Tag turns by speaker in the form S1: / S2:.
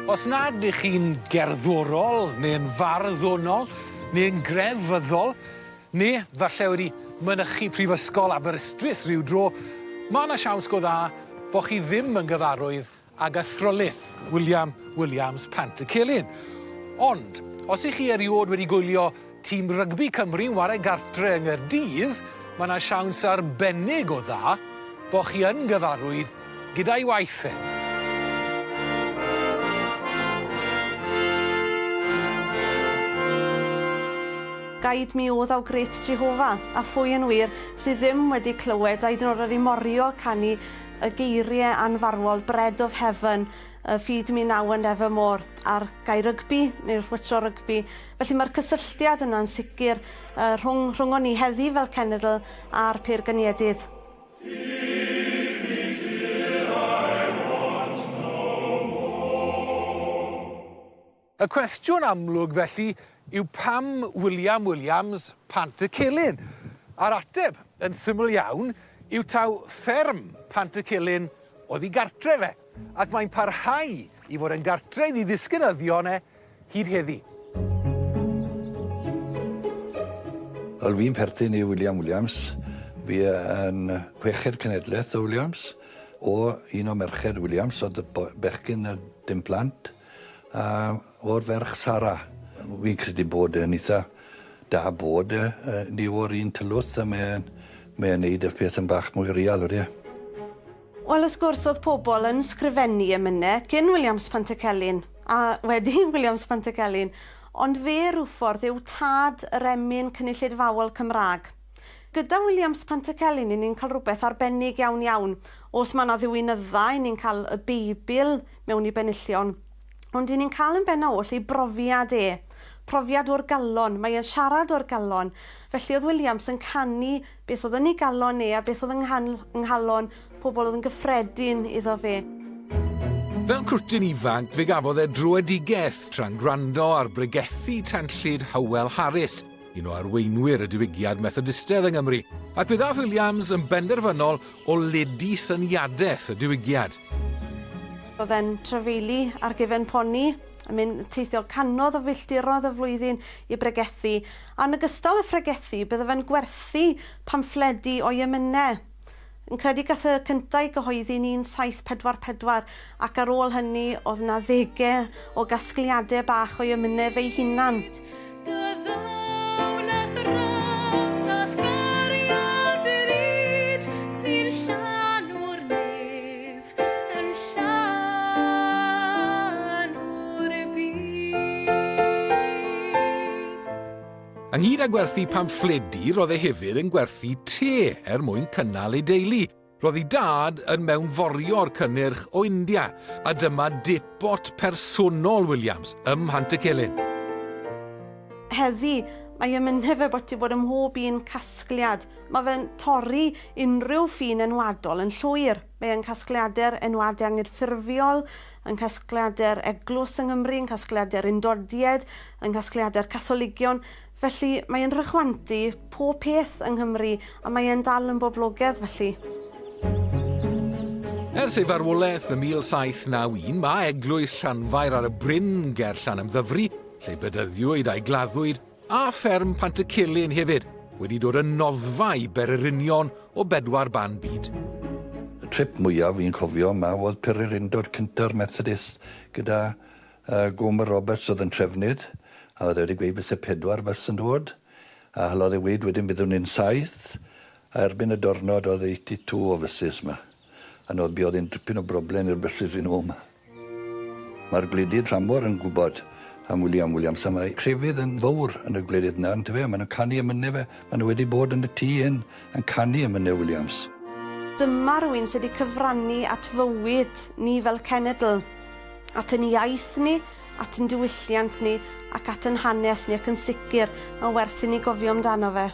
S1: Os nad ych chi'n gerddorol, neu'n farddonol, neu'n grefyddol, neu falle wedi mynychu Prifysgol Aberystwyth rhyw dro, ma' 'na siawns go dda bo' chi ddim yn gyfarwydd ag athrylith William Williams Pantycelyn. Ond, os ych chi eriod wedi gwylio tîm rygbi Cymru yn ware gartre yng Nghaerdydd, ma' 'na siawns arbennig o dda bo' chi yn gyfarwydd gyda'i waith e.
S2: Guide me, O thou great Jehovah, a phwy yn wir sydd ddim wedi clywed a hyd yn oed wedi morio canu y geiriau anfarwol Bread of Heaven, Feed me now and evermore, ar gae rygbi neu wrth watsio rygbi. Felly mae'r cysylltiad yna'n sicr rhwng, rhwng ni heddi fel cenedl a'r Pêr-Ganiedydd.
S1: Y cwestiwn amlwg felly yw pam William Williams Pantycelyn? A'r ateb yn syml iawn yw taw fferm Pantycelyn oedd ei gartre fe, ac mae'n parhau i fod yn gartre iddi ddisgynyddion e hyd heddi.
S3: Wel, fi'n perthyn i William Williams. Fi yn chweched cenedlaeth o Williams, o un o merched Williams, oedd y bechgyn a dim plant, a o'r ferch Sara. Fi'n credu bod e'n eitha da bod ni o'r un tylwyth a mae'n mae neud y peth yn bach mwy real, ydy e?
S2: Wel, wrth gwrs, oedd pobl yn sgrifennu emynau cyn Williams Pantycelyn a wedi Williams Pantycelyn, ond fe rhyw ffordd yw tad yr emyn cynulleidfaol Cymraeg. Gyda Williams Pantycelyn, ni'n cael rhywbeth arbennig iawn iawn. Os mae yna ddiwinydda, ni'n cael y Beibl mewn i benillion, ond ni'n cael yn benna oll ei brofiad e. Profiad o'r galon, mae e'n siarad o'r galon. Felly oedd Williams yn canu beth oedd yn ei galon e a beth oedd yng nghalon pobl oedd yn gyffredin iddo fe.
S1: Fel crwtyn ifanc, fe gafodd e dröedigaeth tra'n gwrando ar bregethu tanllyd Hywel Harris, un o arweinwyr y diwygiad Methodistaidd yng Nghymru, ac fe ddath Williams yn benderfynol o ledu syniadaeth y diwygiad.
S2: Oedd e'n trafeili ar gefen poni, yn mynd teithio cannoedd o filltiroedd y flwyddyn i bregethu, a yn ogystal â phregethu, bydde fe'n gwerthu pamffledi o'i emynau. Yn credu gath y cyntaf ei gyhoeddi yn 1744, ac ar ôl hynny oedd 'na ddegau o gasgliadau bach o'i emynau fe'i hunan.
S1: Ynghyd â gwerthu pamffledi, roedd e hefyd yn gwerthu te er mwyn cynnal ei deulu. Roedd ei dad yn mewnforio'r cynnyrch o India, a dyma depot personol Williams ym Mhantycelyn.
S2: Heddi, mae emynau fe boti bod ym mhob un casgliad. Mae fe'n torri unrhyw ffin enwadol yn llwyr. Mae e'n casgliadau'r enwadau anghydffurfiol, yn casgliadau'r eglwys yng Nghymru, yn casgliadau'r undodiaid, yn casgliadau'r Catholigion. Felly mae e'n rhychwantu pob peth yng Nghymru a mae e'n dal yn boblogaidd felly.
S1: Ers ei farwolaeth ym 1791, mae eglwys Llanfair ar y Bryn ger Llanymddyfri, lle bedyddiwyd a'i gladdwyd, a fferm Pantycelyn hefyd, wedi dod yn noddfa i bererinion o bedwar ban byd.
S3: Y trip mwyaf fi'n cofio yma oedd pererindod cynta'r Methodist gyda Gomer Roberts oedd yn trefnydd, a oedd e wedi gweud byse 4 bus yn dod, a halodd e weud wedyn byddwn ni'n 7, a erbyn y diwrnod oedd 82 o fysus 'ma. A oedd buodd hi'n dipyn o broblem i'r bysus i nhw 'ma. Mae'r gwledydd tramor yn gwybod am William Williams, a mae crefydd yn fawr yn y gwledydd yna, yntyfe? Maen nhw'n canu emynau fe, maen nhw wedi bod yn y tŷ hyn yn canu emynau Williams.
S2: Dyma rhywun sydd wedi cyfrannu at fywyd ni fel cenedl, at yn iaith ni, at yn diwylliant ni, ac at yn hanes ni, ac yn sicr mae'n werth i ni gofio amdano fe.